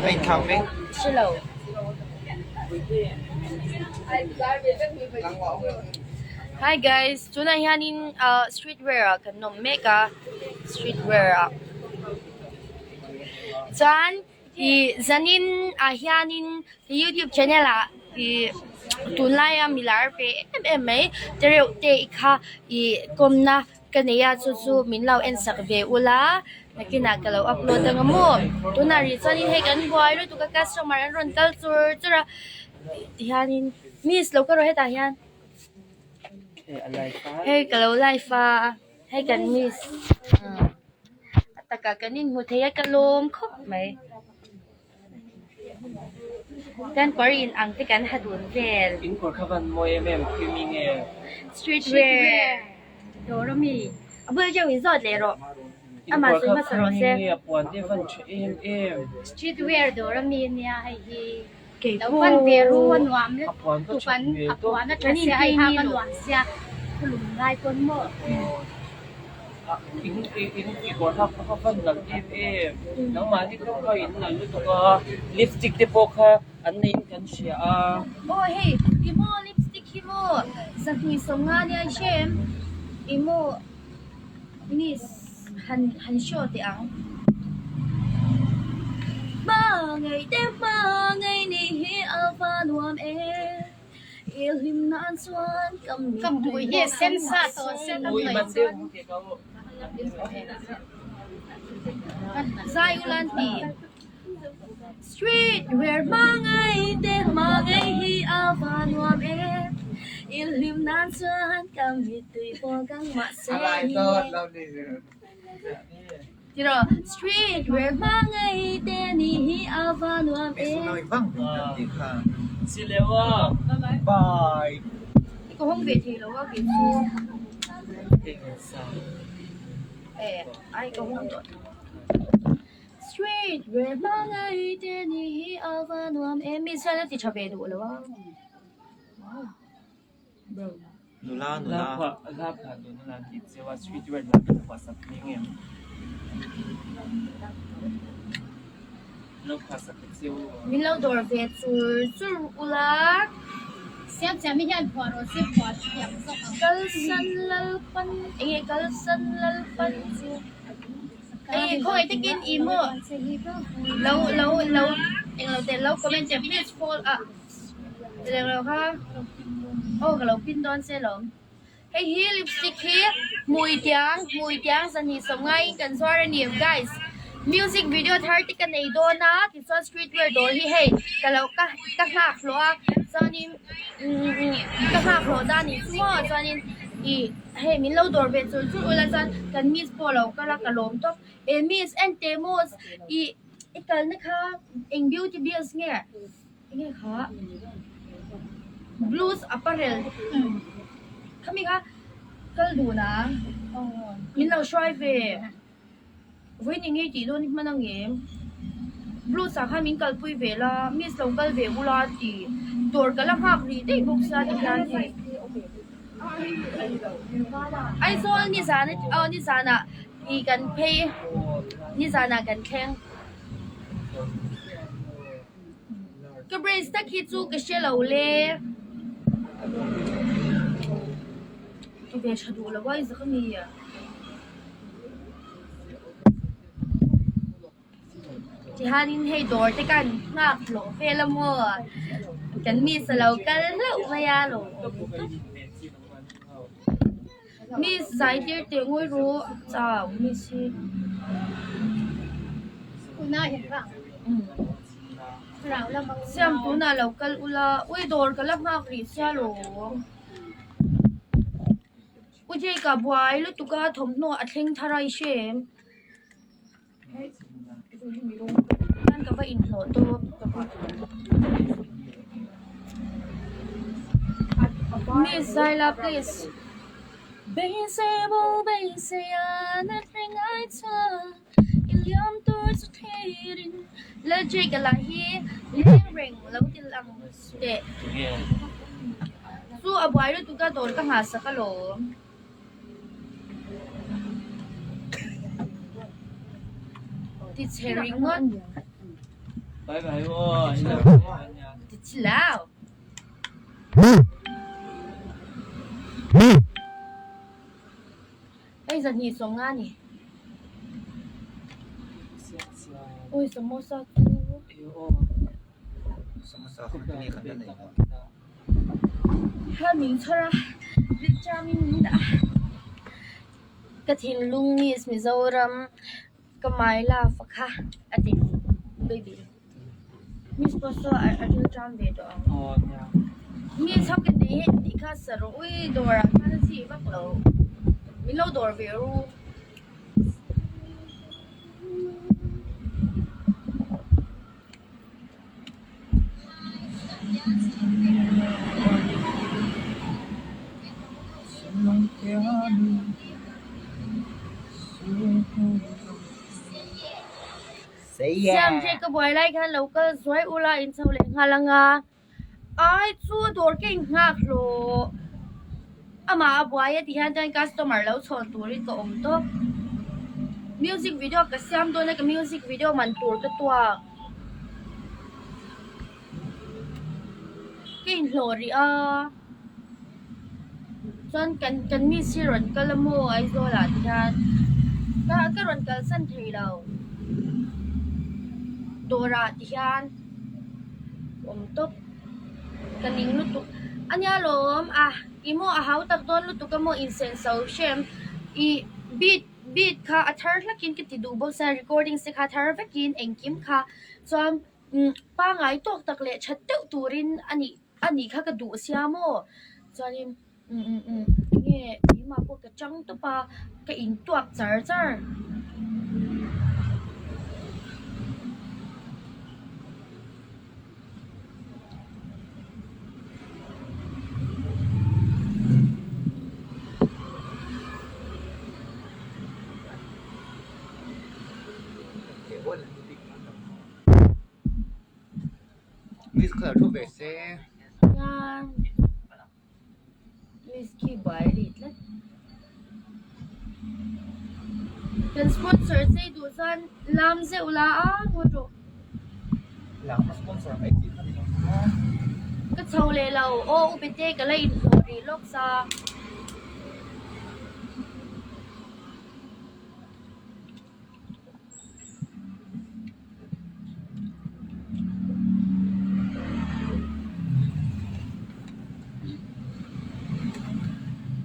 A inthlak vek. Hrelo. Hi guys, tunah hianin ah street wear ah kan awm mek a, street wear ah chuan ih zanin ah hianin youtube channel ah ih tunlaia milar ve em em mai tereuh te i kha ih kawmna. Ka nei a chu chu min lo en sak ve ula nakinah ka lo upload anga maw tunah rih chuanin hei kan buai lutuk a customer an rawn kal chur chur a tihianin miss lo ka rawh hetah hian hei ka lo live a hei kan miss a takah kan inhmu thei a ka lawm khawp mai. Chuan kawr in ang te kan ha dun vel. In kawr kha van mawi em em khi mi nge? Street wear. Dawr a mi. A bul deuh in zawt leh rawh. Amah sawi hmasa rawh se. A puan te van tha em em. Street wear dawr a mi ania hei hi. Lo van ve ru a nuam lutuk an a puan a tha sia hei hak a nuam sia khulum lai pawn maw. In in i kawr hak kha van nalh em em nangmahni kha kha in nalh lutuk a lipstick te pawh kha an nei in kan hria a. Aw hei i maw lipstick hi maw zahnih sawmnga nia i hre em i maw miss. Han han show teh ang. Hmangaih te hmangaih nih hi a va nuam e I hlim nan chuan ka mittui hi sen sa tawh se ka hnaih chuan. Zai ulan ti Street wear hmangaih te hmangaih hi a va nuam e I hlim nan chuan ka mittui pawh kang mahse Tiraw street wear hmangaih te ni hi a va nuam e. Ka hawng ve thei lo a kei chu. Ai ka hawng tawh. Street wear hmangaih te ni hi a va nuam em mi chuan a ti tha ve duh lo a bro. Nula nula. Hla phuah dun a lan tih cheu a street wear hla kan phuah sak thei ngem. Lo phuah sak ta cheu. Min lo dawr ve chur chur ula. Siam siam hi hian phuah rawh se phuah thiam zawk ang. Kalsan lalpan enge kalsan lalpan chu. Hei khawngaih takin i maw lo lo lo englo te lo comment teh please follow ah englo kha aw ka lo pin dawn che lawm hei hi lipstick hi hmui tiang hmui tiang zahnih sawmngaiin kan zuar a ni guys music video thar te ka nei dawn a tichuan street wear dawr hi hei ka lo ka ka nghak hlawh a chuanin umm ka nghak hlawh dan nih chu maw chuanin ih. Hei min lo dawr ve chur chur ula chuan kan miss pawh lo kal a ka lawm tawp e miss en teh maw ih i kalna kha eng beauty bills nge enge kha blues apparel khami kha kal dun a min lo hruai ve vawiin eng nge tih dawn i hman ang em blues ah khan min kalpui ve la miss lo kal ve ula tih dawr ka la nghak rih daih bawk sia ti hian hei Aizawl nizan aw nizanah ih kan phei nizanah kan thleng ka brace tak hi chu ka hre lo le ve tha duh lo a i zak ami. Tihianin hei dawr te khan nghak hlawh vel a maw kan miss a lo kal hlauh mai a lo miss zai tir teh ngawi rawh chau miss hi siam tunah lo kal ula ui dawr ka la nghak rih sia lawm. U Jake a buai lutuk a thawmhnaw a thleng thar a i hre em? Chuan ka va inhlawh tawp. Miss Zaila please. Beisei bo beisei a na thleng ai chuan i liam tur chu theirin Lal Jake a lah hi leng reng lo ti lang teh. Chu a buai lutuk a dawr ka nghah sak alawm. Ti chhe ringawt. Bye bye aw in lo kal ania. Ti chilau. Hei zahnih 50 ni. Ui samosa chu. Samosa kha tinge kan la nei lo. Kha min chhawr a, rilṭamin min dah a. Ka thinlung Miss Mizoram ka my love a kha a ti baby. Miss pawh saw a rilṭam ve tawh ang. Miss ho ka tih hi tih kha sa rawh ui dawr ah khan a chi vak lo. Min lo dawr ve ru. Siam che ka buai lai khan lo kal zuai ula in chho leh nghal anga ai chu dawr ka inghak hlawh amah a buai a ti hian chuan customer lo chhawn turin ka awm tawp music video ka siam dawn a ka music video man tur ka tuak ka inhlawh rih a chuan kan kan miss hi rawn kal a maw Aizawl ah ti hian ka ka rawn kalsan thei lo dawrah ti hian. Awm tawp ka ning lutuk ania lawm a ih maw a hau tak dawn lutuk a maw insenso hrem ih beat beat kha a thar hlakin ka ti duh bawk sia recording te kha a thar vekin engkim kha chuan umm pangngai tawk tak leh that deuh turin a nih a nih kha ka duh sia maw chuanin umm umm umm enge keimah pawh ka chang tawp a ka intuak char char. Miss kha lo thu ve se. Miss khi buai ri tlat. Kan sponsor chei duh chuan lam zeuh la a ngaw rawh. Lam a sponsor mai tih kha ni lo maw? Ka chho leh lo aw u Bete ka la inhlawh rih lawk sa.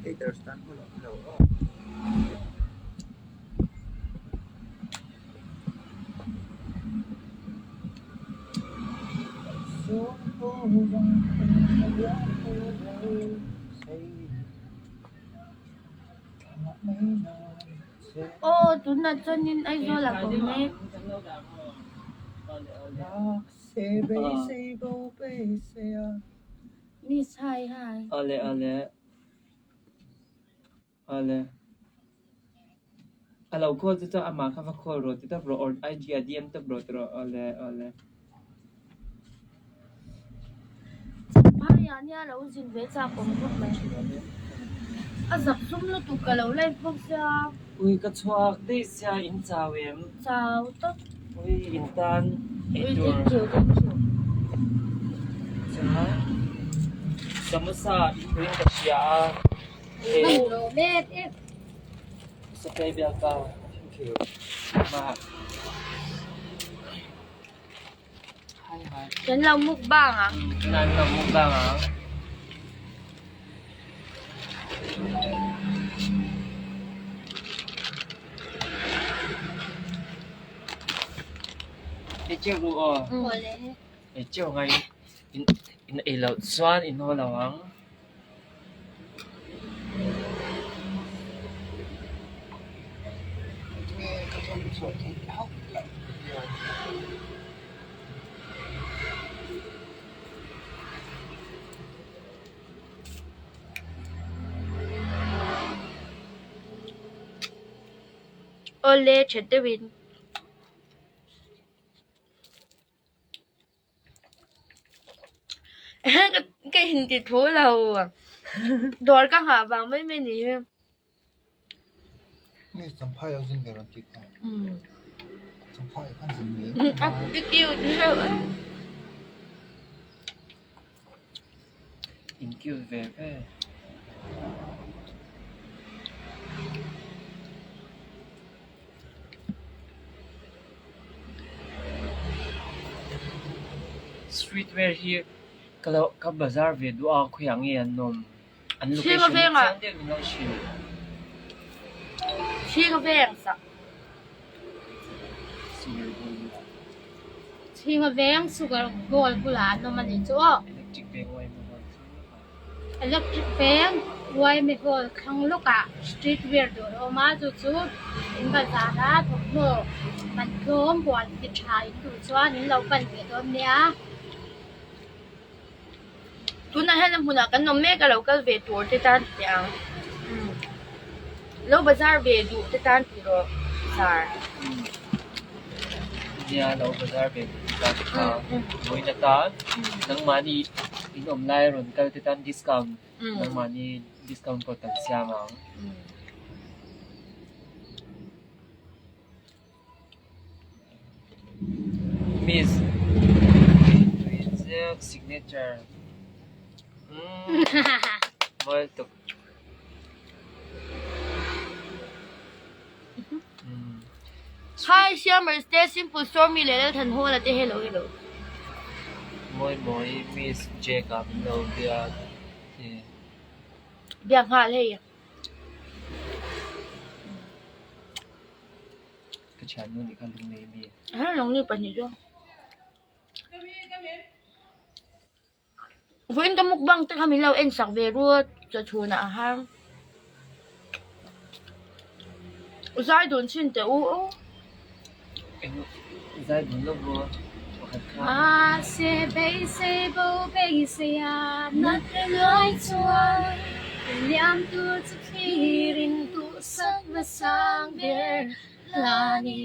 Haters tan hun awm lo aw. Aw tunah chuanin Aizawl ah ka awm e. Miss hi hi. Ale ale ale a lo call chu chuan amah kha va call rawh ti tawp rawh or IG ah DM tawp rawh ti rawh ale ale. Champhai ah nia lo zin ve chak awm khawp mai. A zak zum lutuk ka lo live bawk sia. Ui ka chhuak daih sia in chau em? Chau tawp. Ui in tan ei tur. Ui thank you thank you. Chuan samosa in tuin ka hria a. Sakei biak a. Thank you. Ma. Kan lo mukbang ang. Kan lo mukbang ang. Ei chiu ru aw. Ei chiu ngai in in ei loh chuan in haw lo ang. Awle tha deuhin. Ka inti thu lo dawr ka nghah vang mai mai ni hi. A cute reuh e. In cute ve ve. Streetwear hi ka lo ka bazar ve duh a khawiah nge an awm an location hi chiang deuh min lo hrilh. Chhinga veng sak. Chhinga veng sugar bowl bulah an awm a nih chu aw. Electric veng uaimi hall thlang lawkah. Electric veng uaimi hall thlang lawkah street wear dawr a awm a chu chu in bazar a thawmhnaw man tlawm quality tha in duh chuan in lo pan ve dawn nia. Tunah hian a hmunah kan awm mek a lo kal ve tur te tan ti ang. Lo bazar ve duh te tan ti rawh sir. Nia lo bazar ve duh te tan kha vawiin atan nangmahni in awm lai rawn kal te tan discount nangmahni discount code kan siam ang. Miss Tuiziak signature umm mawi tuk umm. Hi Siamers te Simple Stormy leh Lalthanhawla te hello hello. Mawi mawi Miss Jack ah min lo bia e. Biak nghal hei. Ka thiannu nih kha lung nei mi. A lung ni pahnih chu. Vawiin ka mukbang te kha min lo en sak ve ruat chawchhunah a har. Zai dun chhin teh u. Eng zai dun lo maw pakhat kha. Mahse beisei bo beisei a nat reng chuan liam tur chu thlir in duhsak na sang ber la ni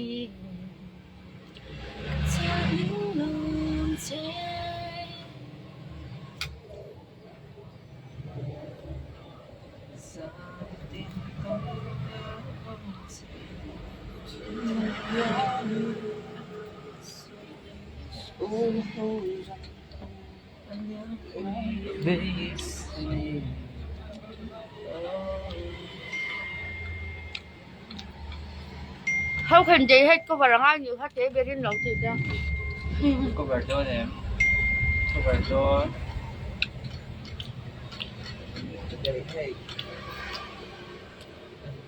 ka chhang lawm che. How can they head cover ang a ni kha te berin lo ti te. Cover dawn em? Cover dawn.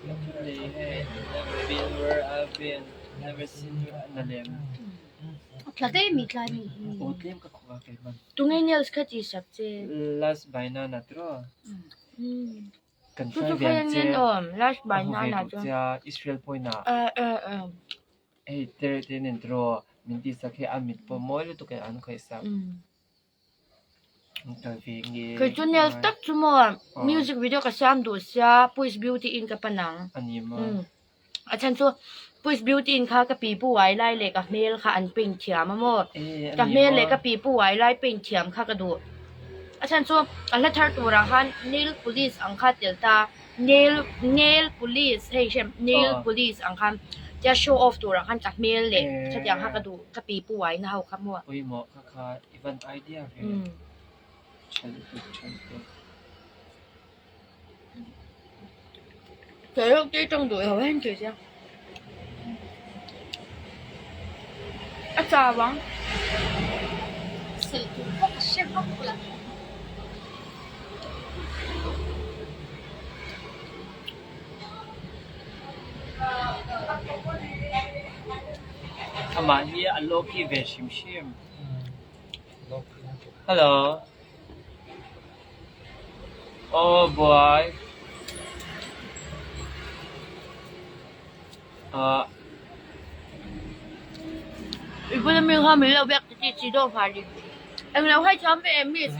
Never been where I've been, never seen na lem. Tla daih mi tlai mi hi. Aw tlem ka khawk a kei hman. Tunge nails kha ti sak che. Last banana tiraw? Kan Chu try chu ve ang khawiah che. nge awm last Ka hmu ve banana duh chu. che a Israel point ah. Eh eh eh. Hei tere te nen tiraw min tih sak hi a mit pawh mawi lutuk in an khawih sak. Kei chu nails tak chu maw music video ka siam duh sia Pui's Beauty in ka pan ang. A chhan chu Pui's Beauty in kha ka pi pu uai lai leh ka hmel kha an paint thiam a maw. Ka hmel leh ka pi pu uai lai paint thiam kha ka duh. A chhan chu a hla thar turah khan nail polish ang kha tel ta nail nail polish hei hrem nail polish ang khan tia show off turah khan ka hmel leh khatiang kha ka duh ka pi pu uai na ho kha maw. Kha i van idea ve. Tha lutuk tha lutuk. Kei reuh te tawng duh lo em tih sia. A chau ang. Sawi tur pawh ka hre vak lo. Amah hi a low key ve hrim hrim. Hello. Aw buai. Ah. I bula mi kha min lo biak ti tih chi dawh nghal in. Englo hai thiam ve em miss.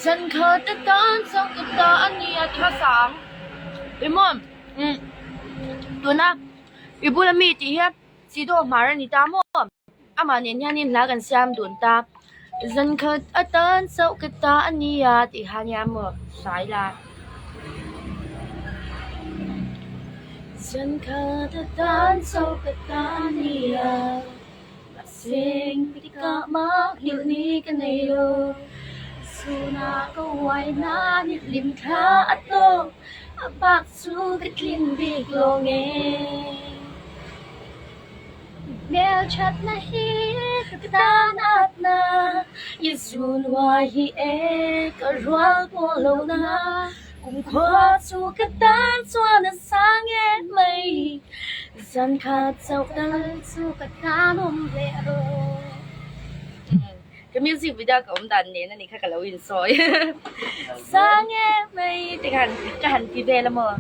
Zan khat atan chang ka ta a nia ti kha sang. I maw umm tuna i bula mi tih hian chi dawh hmar a ni ta maw. Amah nen hianin hla kan siam dun ta. Zan khat atan chauh ka ta a nia tih kha nia maw sawi la. Zan khat atan chauh ka ta nia, mahse engtikah mah nghilh ni ka nei lo. Chhunah ka uai nan i hlim thla a tawk, a bak chu ka tlin bik lo nge. Hmelthatna hi ka tan atna, i zun uai hi e ka rual pawh lo na. Kumkhua chu ka tan chuan a sang em mai, zan khat chauh tal chu ka tan awm leh rawh. Ka music video ka awm dan nen a nih kha ka lo insawi. Sang em mai ti khan ka han ti vel a maw.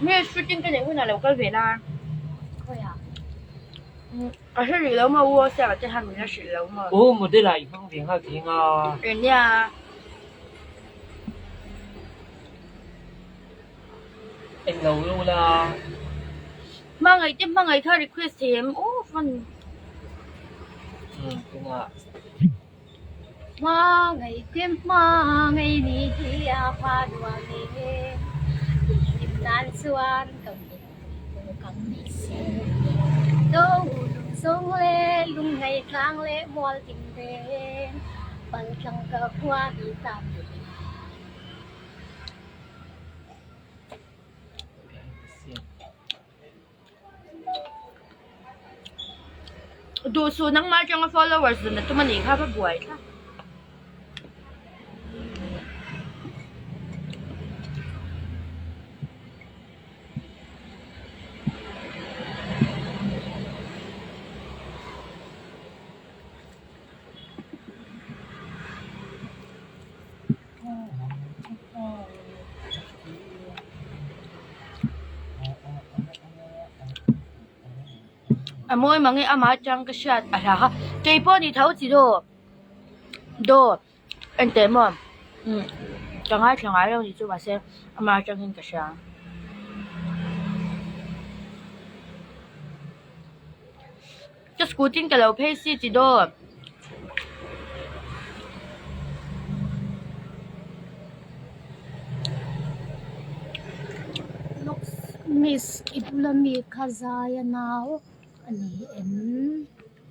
Nge shooting ka neih hunah lo kal ve la. Khawiah? Ka hre rih lo maw u Osiaka te khan min la hrilh lo maw. U model ah i hmang ve nghal thei nga. Eng nia. Eng lo lo la. Hmangaih te hmangaih kha request thei em aw fan. Umm tunah. Hmangaih te hmangaih ni hi a hma nuam e. I hlim nan chuan ka mittui pawh ka nei se. Do lung zawng leh lungngaih tlang leh mual ding reng pal tlang ka khua hi ta pui. Duh suh nangmah atanga followers dun a tum a nih kha va buai thlap. A mawi mang e amah atang ka hriat a hla kha keipawh ni tho chi daw daw enteh maw umm ka ngaithla ngai lo ni chu mahse amah atangin ka hria. Ka scooty in ka lo phei si chi daw. Miss i bula mi kha zai a nau a ni em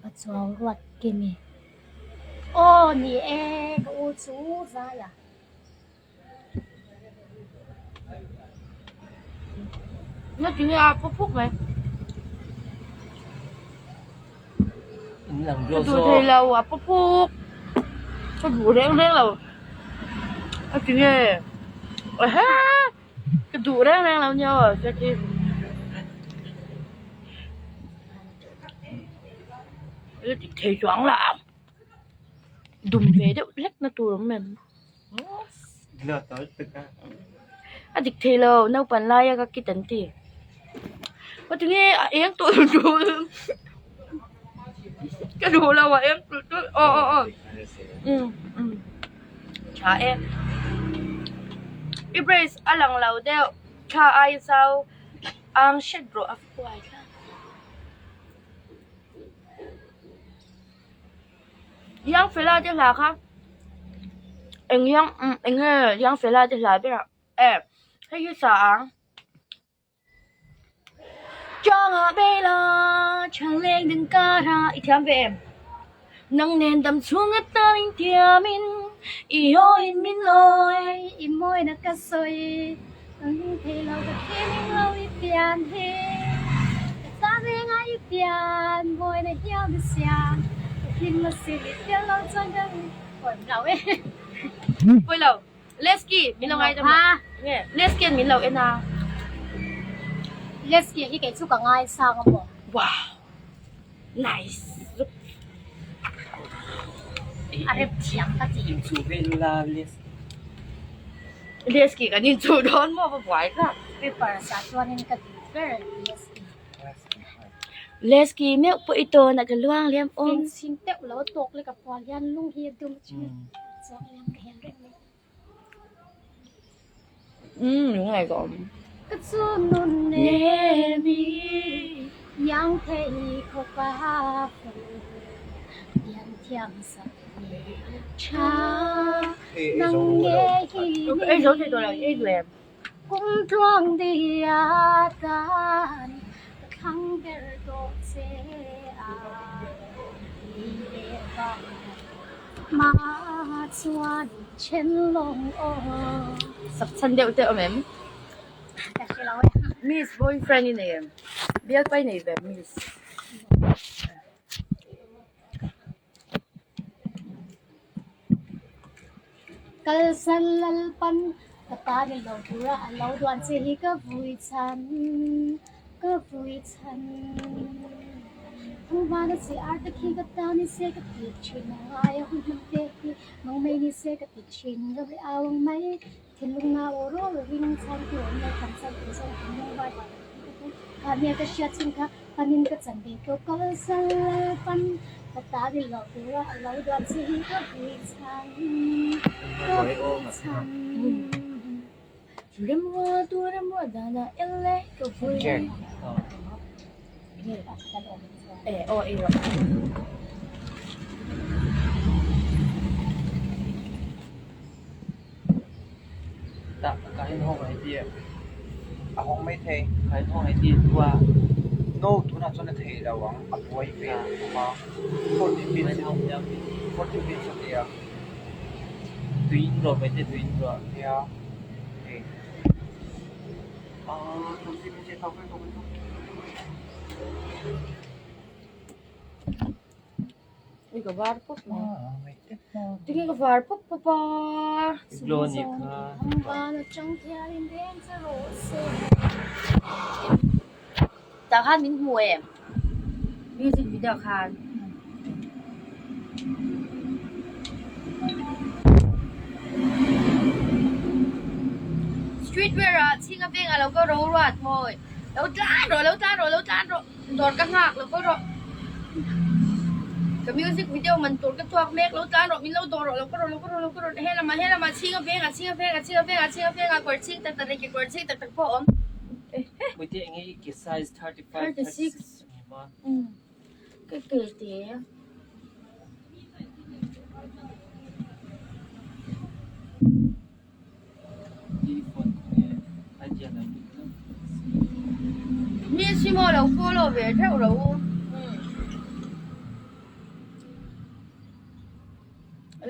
a chuang ruat kemi aw ni e ka u chu zai a. Nga ti nge a pawp pawp mai. Ka duh thei lo a pawp pawp. Ka duh reng reng lo. A ti nge ehe ka duh reng reng lo nia aw Jackie. La ti thei chuang la. Dum ve deuh hlek na tur awm em. A dik thei lo naupang laia ka kit an ti aw tinge a eng tawh tul ka duh lo a eng tul tul aw aw aw um um tha e i brace a lang lo deuh thla ai zau ang hret rawh a kuai tlat. Yang fela te hla kha eng yang eng nge yang fela te hla ber ah e hei hi sa ang changa bela thaleng ding kara i thiam ve em nang nen dam chhung atan in thiam in i aw in min lawi i mawi na ka sawi ang thei lo ka thim in lo i pian hi ka ta ve ngai i pian mawi na hiam i siam ka hlim a si i pian lo chuan ka awm lo e. Pawi lo Lesky min lo ngai dam a nge Lesky an min lo en a. Lesky hi kei chu ka ngaisang a maw. Wow nice. A rep thiam ka ti. Inchuh vel la Lesky. Lesky kan inchuh dawn maw va buai hlak. Paper sa chuanin ka duh ber Lesky. Lesky meuh pawh i tawn a ka luang liam awm. Engchhing deuh lo tawk leh ka pual hian lung hi a dum thin chuan liam ka hel reng mai. Umm lungngai ka awm. Ka chu nun nemi. Iang thei khawp a fel pian thiam sak leh tha nang nge hi ni kum tluang dia tan ka thlang ber tawh che a ni leh vang hma chuan then lawng aw. Sak chhan deuh te awm em? Ka hre lo e. Miss boyfriend i nei em? Bialpa i nei ve miss. Kalsan Lalpan ka ta ni lo tura a lo duan che hi ka vui chhan, ka vui chhan. Thangvana che ar te khi ka ta ni se ka ti thin a ngai a hun hman te hi mangmei ni se ka ti thin ram leh au ang mai. Thinlung na aw rawl ring chhan tu awm lo tham chhan tur zawng thinlung vai vai ang tih ka tum. Kha nia ka hriat chhung kha panin ka chan ve tawh kal sal pan ka ta ni lo tura a lo duan che hi ka vui chhan ka vui chhan. Remruat tu remruat danah ele ka vui. Eh aw ei rawh. Tah ka in hawng ai tih A hawng mai thei. Ka in hawng ai tih tua. No tunah chuan a thei lo ang a buai ve lutuk a 40 minutes 40 minutes a nia. Tui in rawh mai te tui in rawh. Nia hei. Ah 20 minutes a tho vek ang. Ui ka var pawp mai. Tinge ka var pawp pawp a. Glow anih kha. Tah khan min hmu em? Music video khan. Street wear ah chhinga vengah lo ka ro ruat mawi. Lo tlan rawh, lo tlan rawh, lo tlan rawh. Dawr ka nghak lo ka rawh. Ka music video man tur ka chhuak mek lo tlan rawh, min lo dawr rawh, lo ka rawh, lo ka rawh, lo ka rawh. He lamah, he lamah chhinga vengah, chhinga vengah, chhinga vengah, chhinga vengah kawr chhing tak tak leh kekawr chhing tak tak pawh a awm. Muite enge i ke size 35, 36 ani ma? Ka ke te. Mi si maw lo follow ve theuh ro u.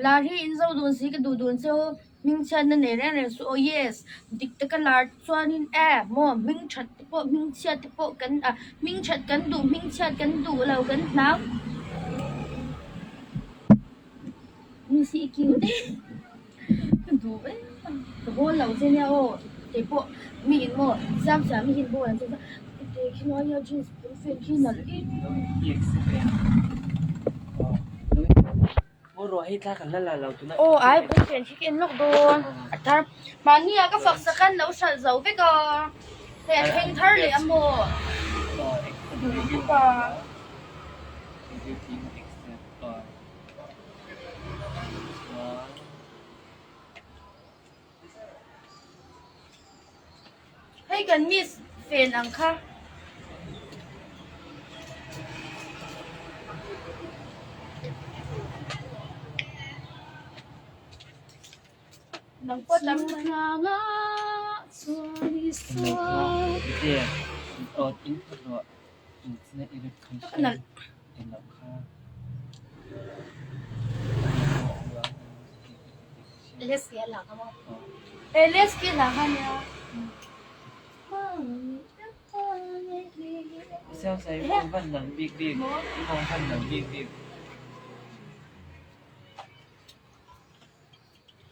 Lar hi in zo dun si ka duh dun che u hming chhiatna nei reng reng suh aw yes dik taka lar chuanin e maw hming that te pawh hming chhiat te pawh kan ah hming that kan duh hming chhiat kan duh lo kan hlau. Mi si i cute e. Ka duh em a, ka bawl lo che nia aw keipawh mi in maw siam siam hi bawl an che chuan ute khilai a jeans pawn fan khi nalh em Aw ai pawn fan khi ka en lawk dawn a thar mahni ah ka fak sak a lo hralh zo vek a hei a thleng thar leh a maw ka duh bawk a. Hei kan miss fen ang kha. Nang pawh tam Nalh. LSK la kha nia.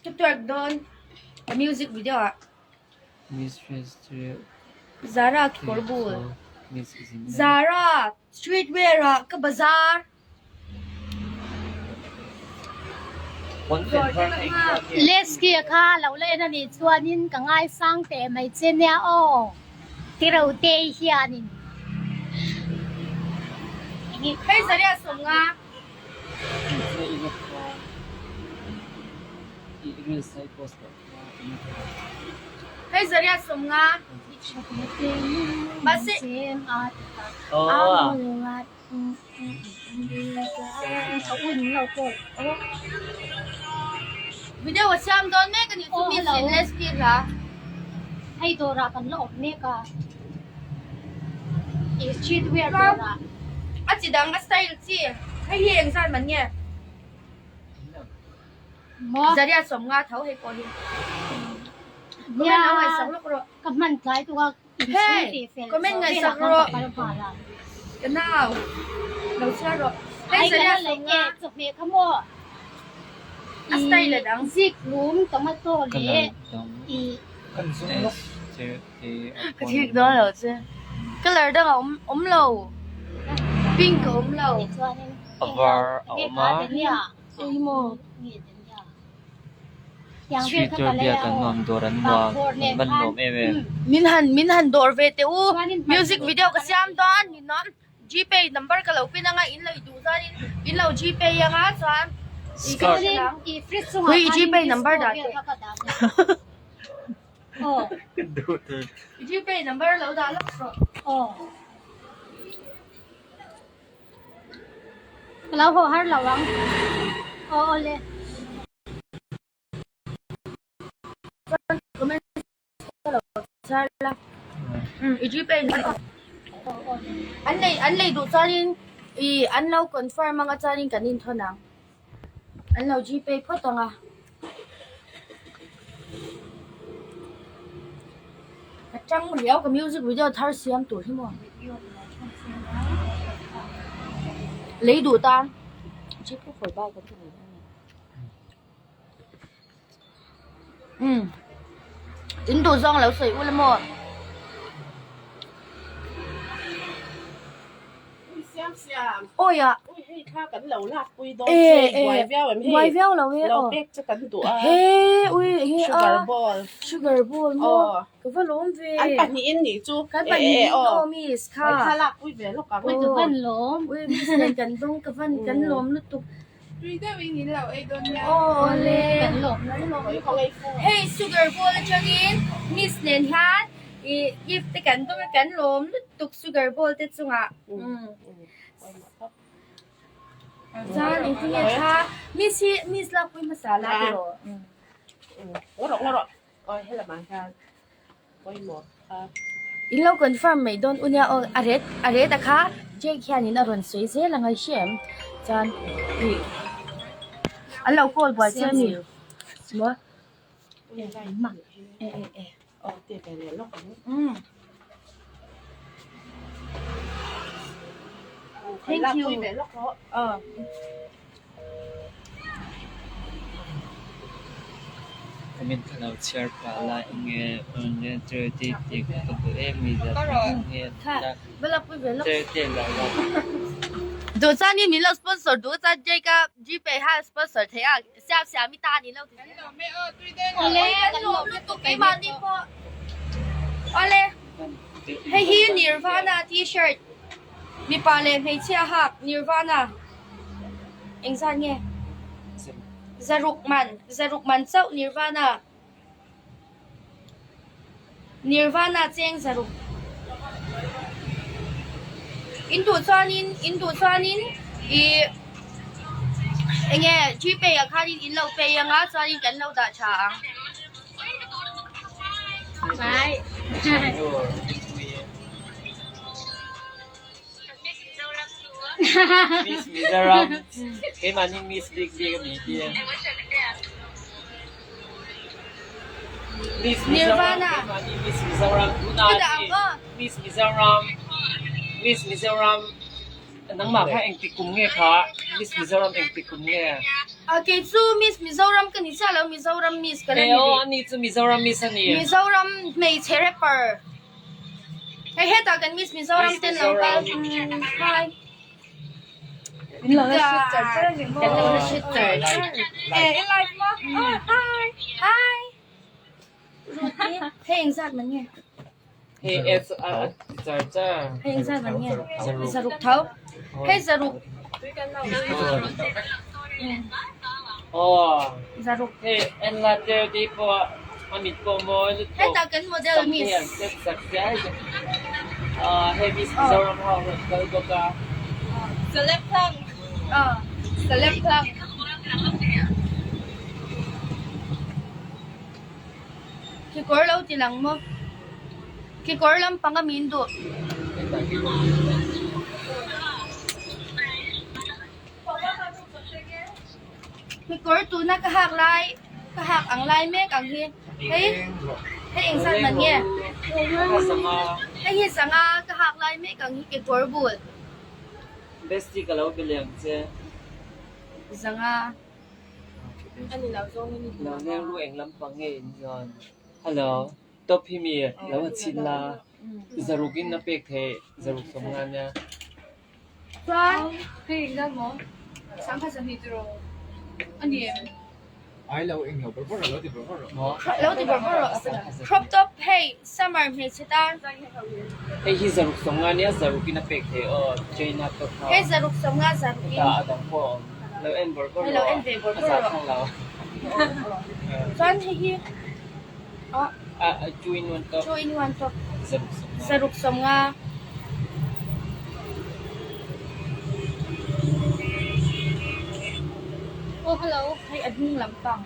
Ka twerk dawn a music video ah. Zara kekawr bul. Zara street wear ah ka bazar. Lesky a kha lo la en anih chuanin ka ngaisang teh mai che nia aw Tirote hianin. Hei Zaria sawmnga. Hei zaria 50. Mahse. Video a siam dawn mek a nih chu Miss in Leslie hla. Hei dawrah kan la awm mek a. I street wear dawrah. A chi dang a style chi. Hei hi eng zan man nge? Zaria 50 tho hei pawh hi. Comment lo ngaihsak lawk rawh. Ka hman tlai tuk a. Hey, comment ngaihsak rawh. Ka nau. Lo chhiar rawh. Hei zaria 50. Chawhmeh kha maw? A style a dang. Zikhlum tomato leh i Ka thik dawn lo che. Colour dang a awm awm lo. Pink a awm lo. A var a awm a. Engemaw. Sweater biak an nuam dawr an nuam an van nuam em em. Min han min han dawr ve teh u. Music video ka siam dawn ni nuam. Gpay number ka lo pin anga in lo i duh chuan in in lo gpay anga chuan Skirt. Hui i gpay number dah teh. I gpay number lo dah lawk rawh. Ka lo haw har lo ang. Aw awle. An lei an lei duh chuanin ih an lo confirm anga chuanin kan inthawn ang. An lo gpay phawt ang a. Ka tang riau ka music video thar siam tur hi maw. Lei duh tan gpay for buy kan ti mai dawn a ni. Umm in duh zawng lo sawi ula maw? Awi ah e e buai viau lo e aw he ui enge a sugar ball maw ka va lawm ve kan pahnihin aw miss kha aw ui miss nen kan dawng ka van kan lawm lutuk. Tui deuhin in lo ei dawn nia. Awle. Hei sugar bowl atangin miss nen hian ih gift te kan dawng a kan lawm lutuk sugar bowl te chungah chuan engtin nge tha miss hi miss lakpui hmasa la tiraw. In lo confirm mai dawn u nia aw a ret a ret a kha Jake hianin a rawn sawi zel ang a i hre em chuan ih an lo call buai che a ni maw e e e umm thank you aw. Comment ka lo chhiar pah la enge awmze charity tih ka duh em mi zat nge charity lo la. Duh chuan in min lo sponsor duh chuan Jake a Gpay kha sponsor theih a siam siam i ta ni lo ti Awle kan lawm lutuk keimahni pawh awle hei hi Nirvana t-shirt mipa leh hmeichhia hak Nirvana. Engzat nge? Zaruk man, zaruk man chauh Nirvana. Nirvana cheng zaruk. In duh chuanin, in duh chuanin ih enge Gpay ah khanin in lo pay anga chuanin kan lo dah tha ang. Bye. Miss Mizoram keimahni Miss bik bik a ni ti a. Miss Mizoram keimahni Miss Mizoram tunah a ni Miss Mizoram Miss Mizoram nangmah kha engtik kum nge kha Miss Mizoram engtik kum nge? A kei chu Miss Mizoram ka ni chiah lo Mizoram Miss ka la ni rih. E aw ani chu Mizoram Miss a ni. Mizoram hmeichhe rapper. Hei hetah kan Miss Mizoram ten lo kal hi. In lo la shoot char char a ni maw? Kan lo la shoot char char. E i live maw? Oh hi. Hi. Ruti hei engzat man nge? Hei ads a ti char char. Hei engzat man nge? Zaruk tho. Hei zaruk. Aw. Zaruk. Hei en la charity pawh. A mit pawh mawi lutuk. Hetah kan model miss. Sam te an set sak zel bawk. Ahh hei miss Mizoram ho a rawn kal bawk a. Celeb hlang. Celeb hlang. Kekawr lo ti lang maw? Kekawr lampang a min duh. Kekawr tuna ka hak lai ka hak ang lai mek ang hi hei hei eng zat man nge? Hei hi sanga ka hak lai mek ang hi kekawr bul. Bestie ka lo be leh ang che. Zanga. Lo leng ru eng lampang nge in zawn. Hello, top hi mi lo a chhin la. Zaruk in a pek theih zaruk sawm nga nia. Chuan hei engzat maw? Sangkhat sahnih tiraw a ni em? Ai lo eng lo bawrh bawrh rawh lo ti bawrh bawrh rawh. Maw? Lo ti bawrh bawrh rawh. Crop top hei summer hmeichhe tan. Hei hi zaruk sawm nga nia zaruk in a pek theih aw China top kha. Hei zaruk sawm nga zaruk in. Heta a dang pawh a awm. Lo en bawrh bawrh rawh. Lo en ve bawrh bawrh rawh. Chuan hei hi ah two in one top. Two in one top. Zaruk sawm nga. Zaruk sawm nga. Oh hello. Hei a hnung lampang.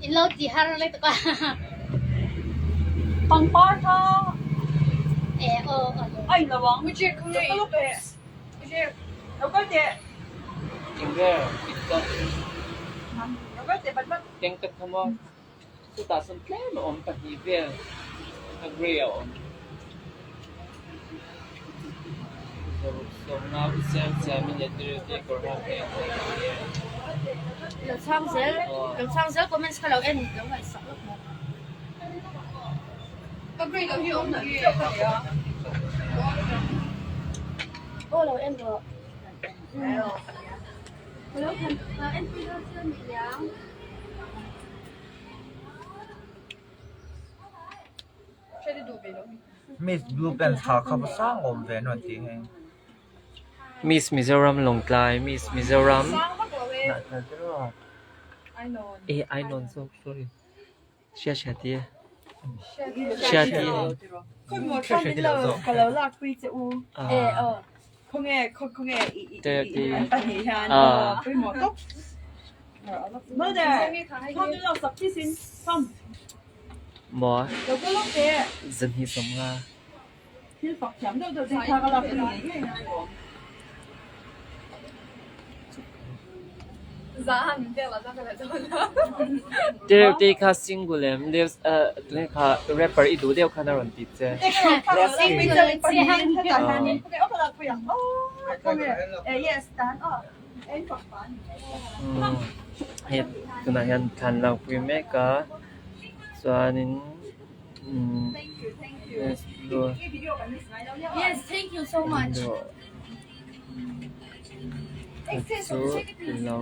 In lo ti har le tuk a. Pangpar kha E aw a in lo ang. Eng ber ka tham a. Chutah sawn tlem a awm pahnih vel a grey a awm. Zaruk sawmna u siam siam in leh tiril te kawr hak te an nei ani e. Lo chhang zel lo chhang zel comments kha lo en lo ngaihsak lawk maw. Ka grey loh hi awm hi ka nia. Aw lo en rawh. Ka lo than en pui dawn che a ni ang. Miss blue pants ha kha va sang awm ve an rawn ti hei. Miss Mizoram Lawngtlai Miss Mizoram e ai nawn zawk sorry hria hria ti e hria ti Maw zanhnih sawmnga. Tereuh te kha single em tunge kha rapper i duh deuh khan a rawn ti che. Hei tunah hian thlan lo pui mek a chuanin umm Yes, thank you so much. Chu lo